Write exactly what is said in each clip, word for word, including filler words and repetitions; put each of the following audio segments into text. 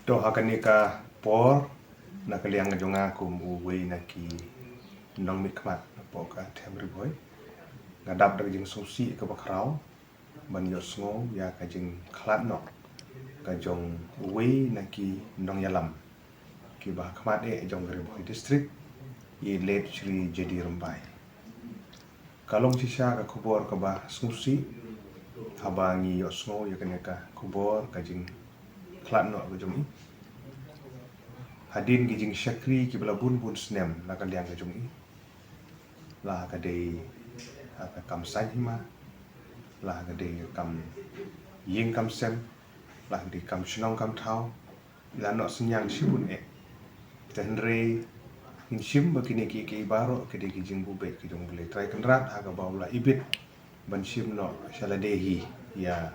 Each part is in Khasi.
To ha kane ka por, na ka liang ka jong nga kum uwei na ki nongmihkhmat napoh ka Them Ri Bhoi, nga dap da ka jingsngewsih kaba khraw ban ïohsngew ïa ka jingkhlad noh ka jong uwei na ki nongïalam kiba ha khmat eh jong ka Ri Bhoi District, i late Shri J D Rymbai. Ka long shisha ka khubor kaba sngewsih haba ngi ïohsngew ïa kane ka khubor ka jingkhlad noh ka jong i. Hadien ki jingshakri kiba la bun bun snem na ka liang ka jong i, la ka dei ha ka kam saiñ hima, la ka dei kam ïing kam sem, la ka dei kam shnong kam thaw, la noh synñiang shibun eh. Te hynrei ngin shim ba kine ki, ki baroh ki dei ki jingbubeit ki jong U Blei Trai Kynrad ha kaba u la ibit ban shim noh sha lade hi ïa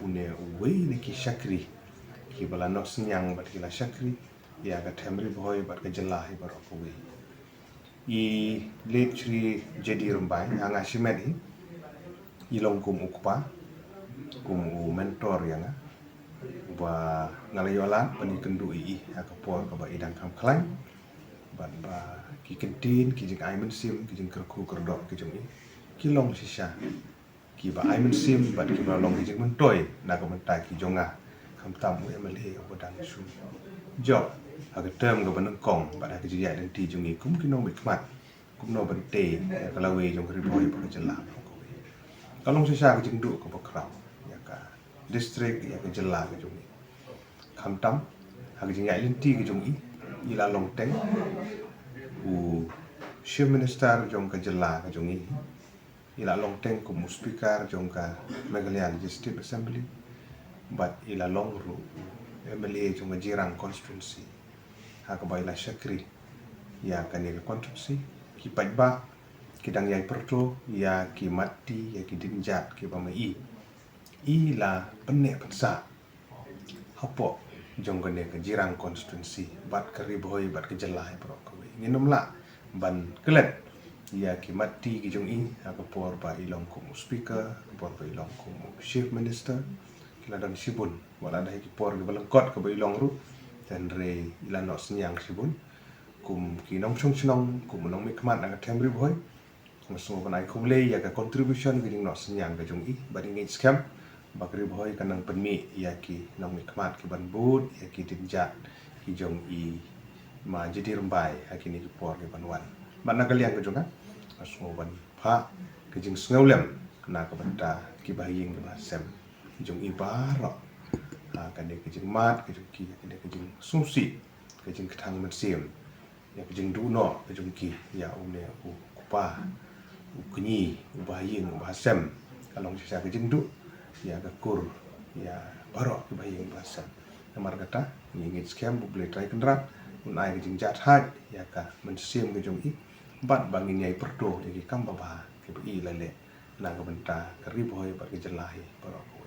une uwei na ki shakri kiba la noh synñiang bad ki la shakri ïa ka Them Ri Bhoi bad ka jylla hi baroh kawei. I late Shri J D Rymbai, ha nga shimet i, i long kum u kpa, kum u mentor ïa nga, ba nga la ïoh lad ban ïakynduh ïa i ha ka por kaba i dang kham khlaiñ, bad ba ki kyntien, ki jingai mynsiem, ki jingkyrkhu kyrdoh ki jong i ki long shisha kiba ai mynsiem bad kiba long ki jingmyntoi na ka bynta ki jong nga, khamtam u M L A uba dang shu jop ha ka term kaba nyngkong bad ha ka jingïaid lynti jong i kum ki nongmihkhmat, kumno ban tei ïa ka lawei jong ka Ri Bhoi bad ka jylla. Ka long shisha ka jingduh kaba khraw ïa ka district, ïa ka jylla ka jong i. Khamtam ha ka jingïaid lynti ka jong i, i la long teng u Chief Minister jong ka jylla ka jong i, i la long teng kum u Speaker jong ka Meghalaya Legislative Assembly, bad i la long ruh u M L A jong ka Jirang constituency ha kaba i la shakri ïa kane ka constituency. Ki paidbah ki dang ïai pyrto ïa ki mat ti, ïa ki dienjat kiba ma i, i la pynneh pynsah hapoh jong kane ka Jirang constituency bad ka Ri Bhoi bad ka jylla hi baroh kawei. Ngin ym lah ban klet ïa ki mat ti ki jong i ha ka por ba i long kum u Speaker, ha ka por ba i long kum u Chief Minister. Ki la don shibun, wat la da ki por kiba lyngkot kaba i long ruh, te hynrei i la noh synñiang shibun kum ki nongshong shnong, kum u nongmihkhmat na ka Them Ri Bhoi. Nga sngew ban ai khublei ïa ka contribution, ka jingnoh synñiang ka jong i, bad i ngeit skhem ba ka Ri Bhoi kan nang pynmih ïa ki nongmihkhmat kiban bud ïa ki dienjat ki jong i Ma J D Rymbai ha kine ki por kiban wan. Bad na ka liang ka jong nga, nga sngew ban phah ka jingsngewlem na ka bynta ki bahaïing ki bahasem ki jong i baroh ha kane ka jingmad ka jong ki, kane ka jingsngewsih, ka jingkthang mynsiem ïa ka jingduh noh ka jong ki ïa une u kpa, u kñi, u bahaïing u bahasem. Ka long shisha ka jingduh ïa ka kur ïa baroh ki bahaïing bahasem. Namar kata ngi ngeit skhem ba U Blei Trai Kynrad un ai ka jingjahthait ïa ka mynsiem ka jong i, bad ba ngin ïai pyrto ïa ki kam babha kiba i la leh na ka bynta ka Ri Bhoi bad ka jylla hi baroh.